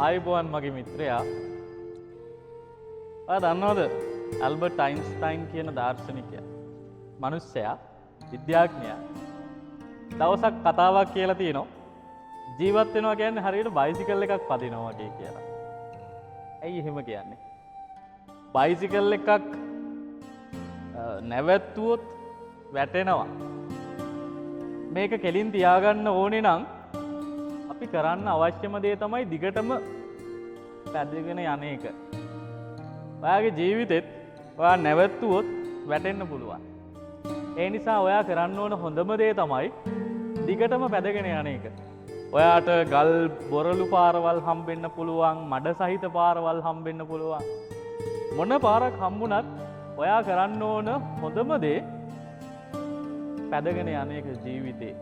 ආයුබෝවන් මගේ මිත්‍රයා. ඔයා දන්නවද ඇල්බර්ට් අයින්ස්ටයින් කියන දාර්ශනිකයා, මනුස්සයා, විද්‍යාඥයා දවසක් කතාවක් කියලා තියෙනවා, ජීවත් වෙනවා කියන්නේ හරියට බයිසිකල් එකක් පදිනවා වගේ කියලා. ඇයි එහෙම කියන්නේ? බයිසිකල් එකක් නැවැත්තුවොත් වැටෙනවා. මේක කෙලින් තියාගන්න ඕනේ නම් අපි කරන්න අවශ්‍යම දේ තමයි දිගටම පැදගෙන යන එක. ඔයාගේ ජීවිතෙත් ඔයා නැවැත්තුවොත් වැටෙන්න පුළුවන්. ඒ නිසා ඔයා කරන්න ඕන හොඳම දේ තමයි දිගටම පැදගෙන යන එක. ඔයාට ගල් බොරළු පාරවල් හම්බෙන්න පුළුවන්, මඩ සහිත පාරවල් හම්බෙන්න පුළුවන්. මොන පාරක් හම්බුණත් ඔයා කරන්න ඕන හොඳම දේ පැදගෙන යන එක ජීවිතේ.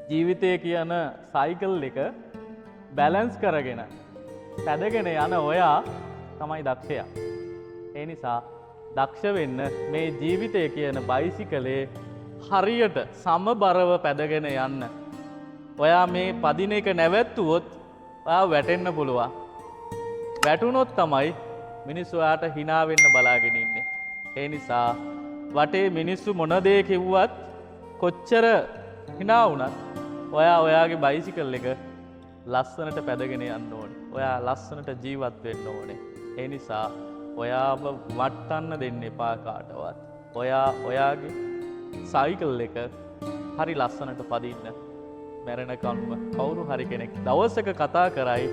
ජීවිතය කියන සයිකල් එක බැලන්ස් කරගෙන පැදගෙන යන ඔයා තමයි දක්ෂයා. ඒ නිසා දක්ෂ වෙන්න මේ ජීවිතය කියන බයිසිකලේ හරියට සමබරව පැදගෙන යන්න. ඔයා මේ පදින එක නැවැත්තුවොත් ඔයා වැටෙන්න පුළුවන්. වැටුනොත් තමයි මිනිස්සු ඔයාට හිනා වෙන්න බලාගෙන ඉන්නේ. ඒ නිසා වටේ මිනිස්සු මොන දේ කිව්වත්, කොච්චර හිනා වුණත්, ඔයා ඔයාගේ බයිසිකල් එක ලස්සනට පැදගෙන යන්න ඕනේ. ඔයා ලස්සනට ජීවත් වෙන්න ඕනේ. ඒ නිසා ඔයාව වට්ටන්න දෙන්න එපා කාටවත්. ඔයා ඔයාගේ සයිකල් එක හරි ලස්සනට පදින්න. මැරෙනකම්ම කවුරු හරි කෙනෙක් දවසක කතා කරයි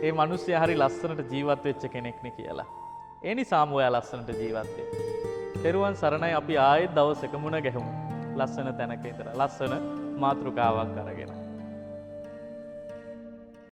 ඒ මිනිස්සයා හරි ලස්සනට ජීවත් වෙච්ච කෙනෙක් නේ කියලා. ඒ නිසාම ඔයා ලස්සනට ජීවත් වෙන්න. තෙරුවන් සරණයි. අපි ආයෙත් දවසක මුණ ගැහුමු. ලස්සන තැනක ඉඳලා ලස්සන මාතෘකාවක් අරගෙන.